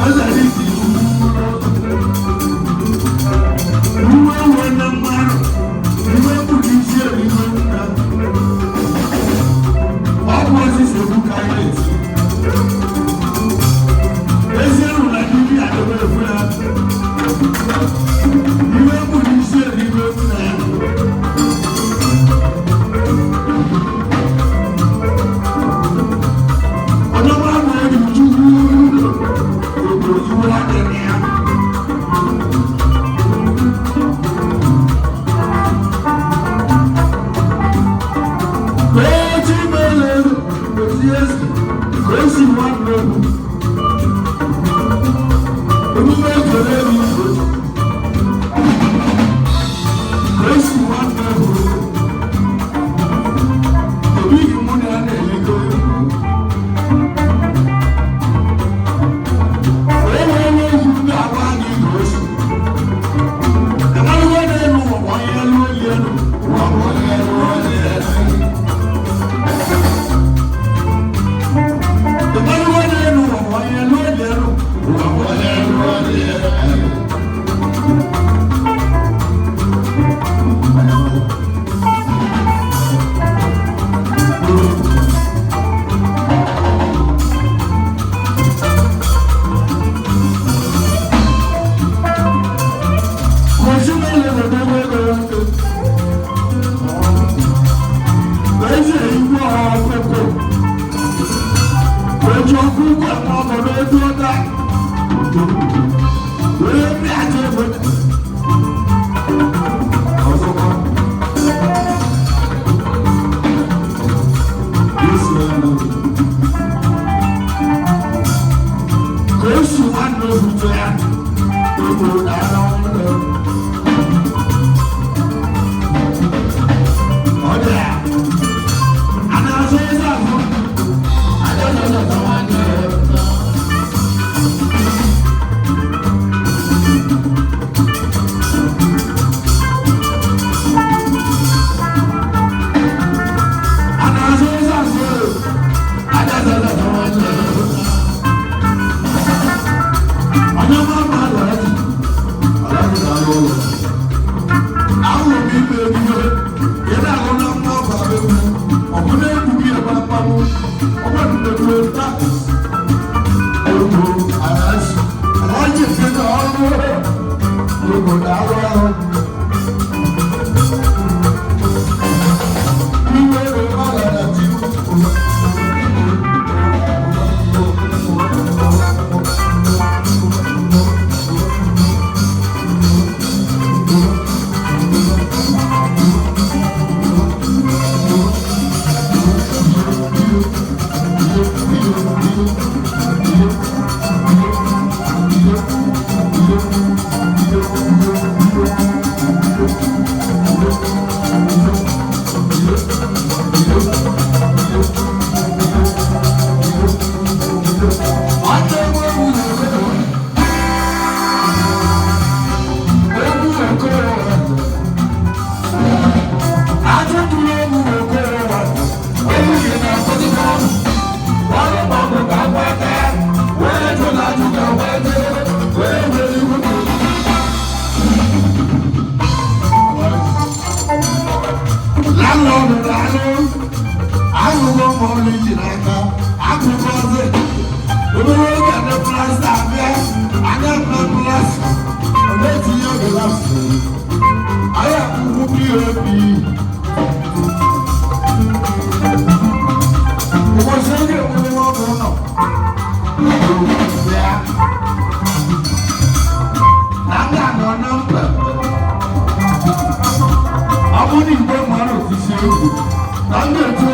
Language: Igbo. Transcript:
Eze Ekele m igwe. Ka esi nwanne hụrụ. Ebighị mụ na ya na-eligo egwu. Onye onye egwu ga-agwa gị ka o si. Ịmarụgo na-elu ụwa onye elu oli elu, ụwa bụ onye elu oli elu. Ịmarụgo na-elu ụwa onye elu oli elu, ụwa bụ onye elu oli elu. Eze igwe ọkụkụ oji ọkụkụ ama ọnọdụ ego ọda wee mịacha ego ọzọkwa esi ọnụ ka o si nwanne obute ya ego dara ọnụ ọ dị a ana-azụ eze azụ. Ahụgo m ọrụ iji n'aka akụkọ ọzọ obere oge na plasta abịa anya na plasta ọ na-etinye glasị anyị akwụkwọ pop ụbọchị oge enwere ọgụ ụlọ ya na ndị anọ na mba ọ bụrụ na igwe mmadụ osisi egwu na ndị etu